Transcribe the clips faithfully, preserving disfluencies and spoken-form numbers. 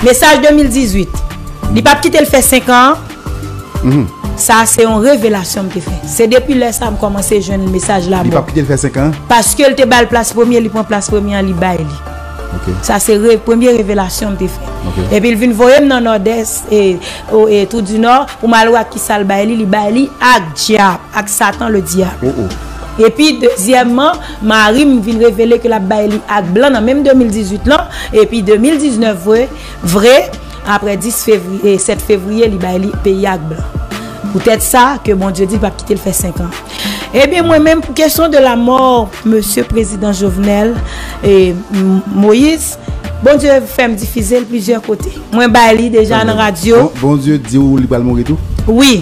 Mesaj de mil dizuit. Li p ap kite l fè senk an. Sa se yon revelasyon m te fè. Se depi lè sa m kòmanse jwenn mesaj lanmò. Li p ap kite l fè senk an? Paske l te ba l plas premye, li pran plas premye an, li bay li. Sa se re, premye revelasyon m te fè. Epi l vin voye m nan Nòdès, e, o, e, Trou di Nò, pou m al wè ak kisa l bay li, li bay li ak dyab, ak Satan le dyab. Epi, dezyèmman, mari m vin revele ke l ap bay li ak blan nan menm de mil dizuit lan, epi de mil diznèf vre, vre, apre dis fevriye, sèt fevriye, li bay li peyi ak blan. Poutèt sa ke Bondye di l p ap kite l fè senk an. Ebyen, mwen menm, pou kesyon de lamò mesye prezidan Jovenel, e, M-, Moïse, Bondye fè m difize l plizyè kote. Mwen bay li deja nan radyo. Bon, Bondye di w li pral mouri tou? Wi.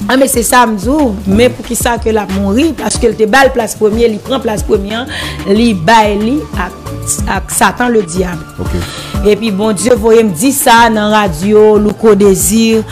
An, men se sa m di w, men poukisa ke l ap mouri? Paske l te ba l plas premye, li pran plas premye an, li bay li ak, ak Satan le dyab. Epi Bondye voye m di sa nan radyo Louko Désir,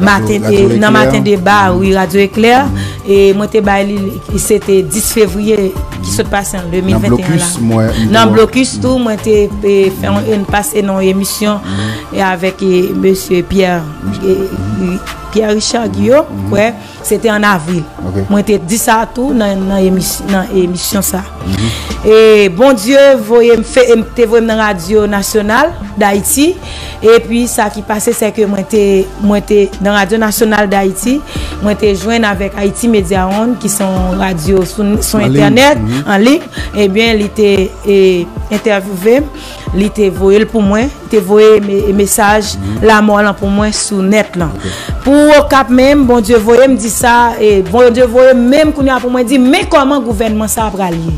maten, nan Maten Deba, wi, Radyo Eklè. E mwen te bay li, se te dis fevriye ki sot pase an de mil venteyen la. Nan Blokis tou, mwen te, e, fè yon, yon pase nan yon emisyon, e avèk, e, mesye Pierre, e, Pierre Richard Guillot, kwè. Se te an avril. Mwen te di sa tou nan, nan emis-, nan emisyon sa. E Bondye voye m fè, e m te voye m nan Radyo Nasyonal Dayiti. Epi sa ki pase, se ke mwen te, mwen te nan Radyo Nasyonal Dayiti, mwen te jwenn avèk Haïti Media One, ki se yon radyo sou, sou entènèt, an liy. Ebyen, li te, e, entèvyouve m, li te voye l pou mwen. Te voye me-, mesaj lamò lan pou mwen sou nèt lan. Pou Okap menm, Bondye voye m di sa, e Bondye voye m menm kounye a pou mwen di, men kòman gouvènman sa a pral ye.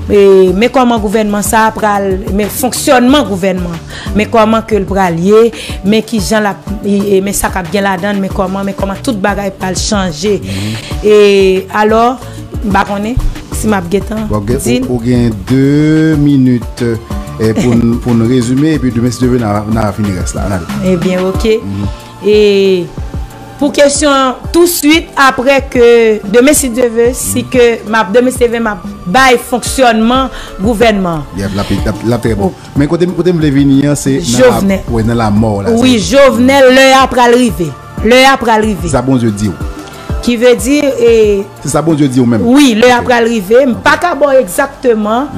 E, men kòman gouvènman sa a pral, men fonksyònman gouvènman. Men kòman ke l pral ye, men kijan l ap, e, e, men sa k ap gen ladan l, men kòman, men kòman tout bagay pral chanje. E, alò, M pa konnen si m ap gentan di l. Ou gen de minit, e, pou n, pou n rezime, epi demen, si Dye vle, n a, n a fini rès la. N ale. Ebyen, oke. E pou kesyon an, touswit apre ke, demen, si Dye vle, si ke m ap, demen, si Dye vle, m ap bay fonksyònman gouvènman. Yep, l ap, l ap, l ap trè bon. Men kote, kote m vle vini an, se nan la, Jovenel. Wi, nan lamò la. Wi, Jovenel, lè a pral rive. Lè a pral rive. Sa Bondye di w. Ki vle di, e, se sa Bondye di w menm. Wi, lè a pral rive. M pa ka ba w egzakteman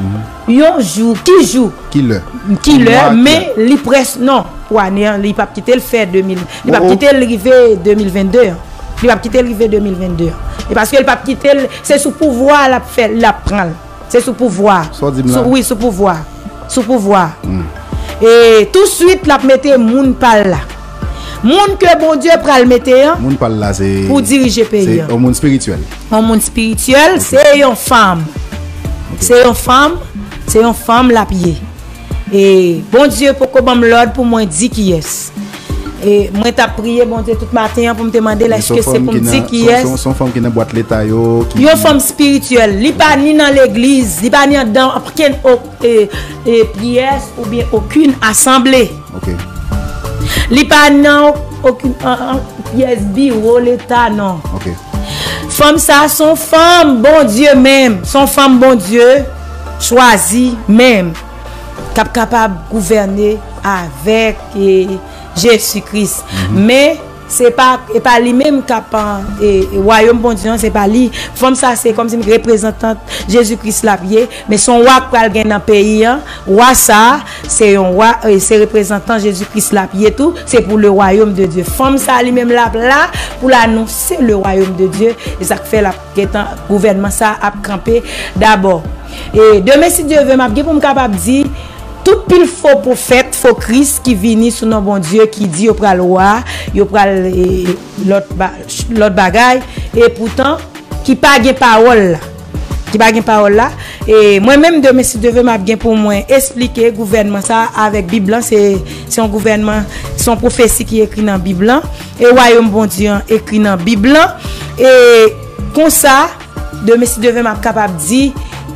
yon jou, ki jou, ki lè, ki lè, men li près, non, pou ane an, li p ap kite l fè de mil, li p ap kite l rive de mil vennde an. Li p ap kite l rive de mil vennde an. E paske l p ap kite l, se sou pouvwa a l ap fè, l ap pran l. Se sou pouvwa. Sa w di m la? Sou, wi, sou pouvwa. Sou pouvwa. E touswit, l ap mete moun pa l la. Moun ke Bondye pral mete an pou dirije peyi an. Moun pal la se, se yon moun espirityèl. Yon moun espirityèl, se yon fanm. Se yon fanm, se yon fanm l ap ye. E Bondye poko ban m lòd pou mwen di kiyès. E mwen t ap priye Bondye tout maten an pou m te mande l èske se pou m di kiyès. Se yon fanm ki nan bwat leta yo. Yon fanm espirityèl. Li pa ni nan legliz, li pa ni anndan okenn, e, e, pyès oubyen okenn asanble. Li pa nan okenn, an, an, pyès biwo leta, non. Fanm sa a se yon fanm Bondye menm, se yon fanm Bondye chwazi menm, k ap kapab gouvène avèk, e, Jezi Kris. Men, se pa, e pa li menm k ap, e, e, wayòm Bondye an, se pa li. Fanm sa, se kòmsi reprezantant Jezi Kris l ap ye, men se yon wa k pral gen nan peyi an. Wa sa, se yon wa, e, se reprezantan Jezi Kris l ap ye tou. Se pou le royaume de Dieu. Fanm sa, li menm, l ap la pou l anonse le royaume de Dieu. E sa k fè l ap gentan, gouvènman sa ap kanpe dabò. E demen, si Dye vle, m ap gen pou m kapab di, Tout pil fo pwofèt, fo Kris ki vini sou non Bondye, ki di yo pral wa, yo pral, e, lòt ba-, lòt bagay, epoutan, ki pa gen pawòl la. Ki pa gen pawòl la. E mwen menm, demen, si Dye vle, m ap gen pou mwen esplike gouvènman sa avèk Bib lan. Se, se yon gouvènman, se yon pwofesi ki ekri nan Bib lan. E wayòm Bondye an ekri nan Bib lan. E konsa, demen, si Dye vle, m ap kapab di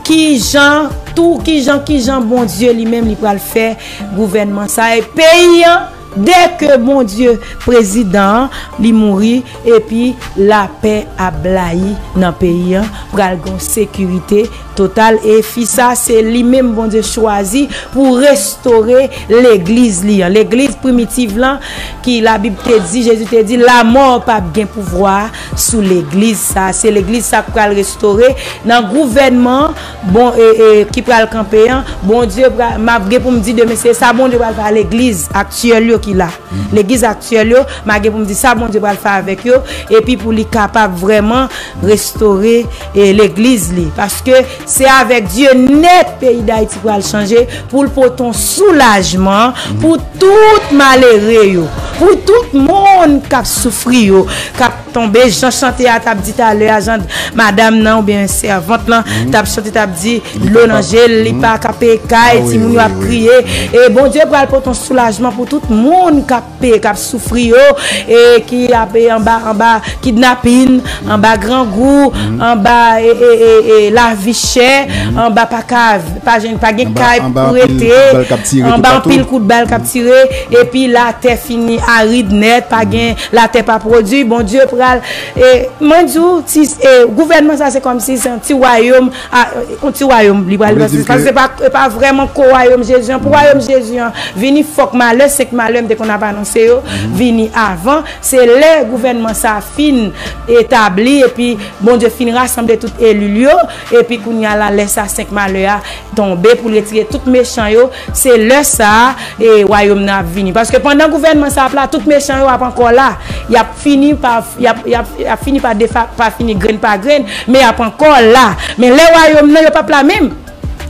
kijan, tou, kijan, kijan Bondye li menm li pral fè gouvènman sa. E peyi an, dèke Bondye, prezidan an, li mouri, epi lapè ap blayi nan peyi an, pral gen sekirite total. E fi sa, se li menm Bondye chwazi pou restore legliz li an. Legliz primitiv lan, ki Labib te di, Jezi te di, lanmò p ap gen pouvwa sou legliz sa. Se legliz sa k pral restore nan gouvènman, bon, e, e, ki pral kanpe an. Bondye pral, m ap gen pou m di demen, se sa Bondye pral fè a legliz aktyèl yo ki la. Legliz aktyèl yo, m ap gen pou m di sa Bondye pral fè avèk yo, epi pou li kapab vrèman restore, e, legliz li. Paske se avèk Dye nèt peyi Dayiti pral chanje, pou l pote yon soulajman pou tout malere yo, pou tout moun k ap soufri yo, k ap tonbe, jan chante a t ap di talè a, jan madanm nan oubyen sèvant lan t ap chante, t ap di dlo nan je l, li pa ka peye kay, timoun yo ap kriye. E Bondye pral pote yon soulajman pou tout moun k ap peye, k ap soufri yo, e ki ap, e, anba, anba kidnapin, anba grangou, anba, e, e, e, e, lavi chè, anba pa ka, pa jwenn, pa gen kay pou rete, anba anpil kout bal k ap tire, epi latè fini arid nèt, pa gen, latè pa pwodui. Bondye pral, e, mwen di w, ti, e, gouvènman sa se kòmsi se yon ti wayòm, a, yon ti wayòm li pral, paske se pa, se pa vrèman kò wayòm Jezi an. Pou wayòm Jezi an vini, fòk malè, senk malè m te konn ap anonse yo, vini avan. Se lè gouvènman sa fin etabli, epi Bondye fin rasanble tout eli l yo, epi kounye a la, lè sa senk malè a tonbe pou l retire tout mechan yo, se lè sa a, e, wayòm nan ap vini. Paske pandan gouvènman sa ap la, tout mechan yo ap ankò la. Y ap fini pa, y ap, y ap, y ap fini pa defa-, pa fini grenn pa grenn, men y ap ankò la. Men lè wayòm nan, yo p ap la menm.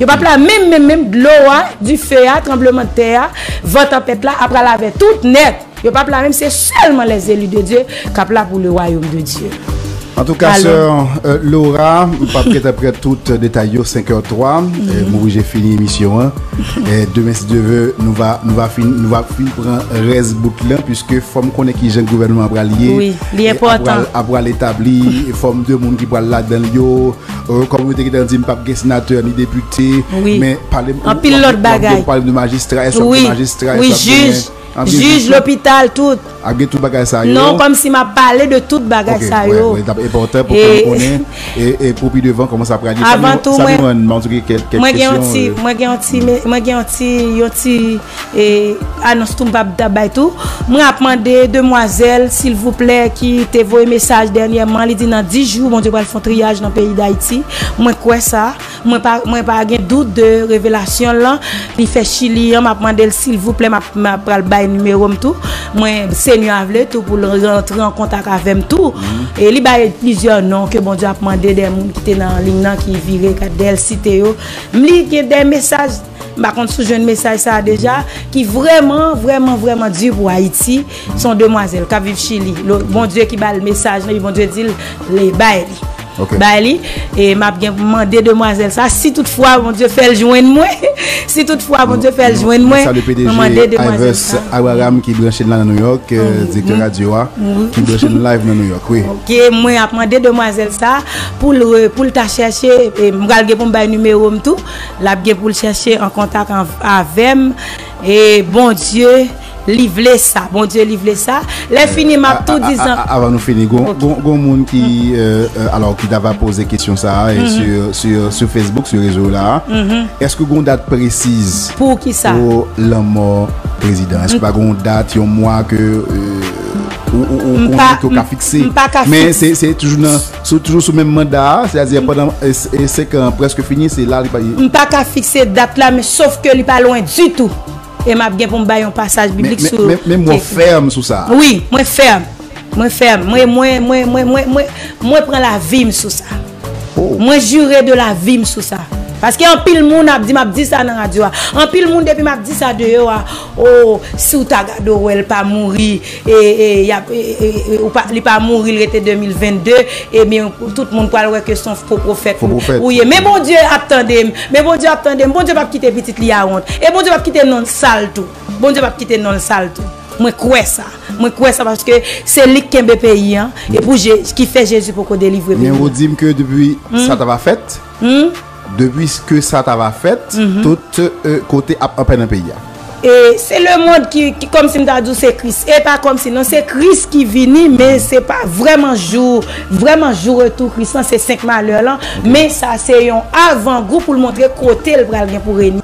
Yo p ap la menm, menm, menm. Dlo a, dife a, tranblemanntè a, van tanpèt la ap pral avè tout nèt. Yo p ap la menm, se sèlman les élus de Dieu k ap la pou le royaume de Dieu. Antouka, sè, euh, Laura, m p ap gentan pran tout detay yo, senk è twa, euh, m oblije fini emisyon an. E demen, si Dye vle, nou va, nou va fin, nou va fin pran rès bout lan, piske fò m konnen kijan gouvènman an pral ye. Wi, li enpòtan. Ap pral, ap pral etabli, fòm de moun ki pral ladan l yo, euh, kòm ou te gentan di, m p ap gen senatè ni depite, men pale m, anpil lòt bagay. Pale m de majistra, èske ap gen majistra, èske ap gen jij, lopital, tout. Ap gen tout bagay sa yo. Non, kòmsi m ap pale de tout bagay sa yo. Wi, wi, t ap enpòtan pou ke nou konnen. E, e pou pi devan, kòman sa pral ye. Avan tou, mwen, mwen gen yon ti, mwen gen yon ti, mwen gen yon ti, yon ti, e, anons tou m p ap bay tou. Mwen ap mande demwazèl, silvouplè, ki te voye mesaj dènyèman, li di nan dis jou, Bondye pral fè yon triyaj nan peyi Dayiti. Mwen kwè sa. Mwen pa, mwen pa gen dout de revelasyon l lan. Li fè Chili an, m ap mande l silvouplè, m ap, m ap pral bay nimewo m tou. Mwen, Senyè a vle tou pou l rantre an kontak avè m tou. E li bay plizyè non ke Bondye ap mande de moun ki te nan liy nan ki vire, gade de l site yo. M li gen de mesaj, m pa konn si w jwenn mesaj sa a deja, ki vrèman, vrèman, vrèman di pou Ayiti. Se yon demwazèl k ap viv Chili. Bondye ki ba l mesaj lan, epi Bondye di l, li bay li. Bay li, e m ap gen pou mande demwazèl sa, si toutfwa Bondye fè l jwenn mwen, si toutfwa Bondye fè l jwenn mwen, mwen mande demwazèl sa. Abraham ki branche n la nan Nouyòk, euh, direktè radyo a, ki branche n live nan Nouyòk, wi. Ok, mwen ap mande demwazèl sa pou l re-, pou l ta chèche, e m pral gen pou m bay nimewo m tou, l ap gen pou l chèche an kontak an-, avè m, e Bondye, li vle sa, Bondye, li vle sa. Lè fini, m ap tou di zan. Avan nou fini, gon, gon, gon moun ki, euh, euh, alò, ki ta va poze kesyon sa a, e sur, sur, sur Facebook, sur rezo la. Èske gon dat presiz pou lanmò prezidan? Èske pa gon dat, yon mwa ke, euh, ou, ou, ou konnen ke w ka fikse? Men se, se toujou nan, sou, toujou sou menm manda a, sètadi pandan, e, e senk an prèske fini, se la li pa. M pa ka fikse dat la, men sof ke li pa lwen ditou. E m ap gen pou m bay yon pasaj biblik sou. Men, men, men w fèm sou sa. Wi, mwen fèm. Mwen fèm. Mwen, mwen, mwen pran lavi m sou sa. Mwen jire de lavi m sou sa. Paske anpil moun ap di, m ap di sa nan radyo a. Anpil moun depi m ap di sa deyò a, o, si w ta gade w wè l pa mouri, e, e, y ap, e, e, e, ou pa, li pa mouri, l rete de mil vennde, ebyen, tout moun pral wè ke se yon fo pwofèt ou ye. Men Bondye ap tande m, men Bondye ap tande m, Bondye p ap kite pitit li a wont, e Bondye p ap kite non l sal tou. Bondye p ap kite non l sal tou. Mwen kwè sa. Mwen kwè sa paske se li k kenbe peyi an. E pou Je, ki fè Jezi poko delivre peyi an. Men ou di m ke depi sa ta va fèt, depi ke sa ta va fèt, tout euh, kote ap anpè nan peyi a. E se lemonn ki, ki kòmsi m ta di w se Kris. E pa kòmsi non, se Kris ki vini, men se pa vrèman jou, vrèman jou retou Kris lan, se senk malè lan. Men sa se yon avangou pou l montre kote l pral gen pou reyini.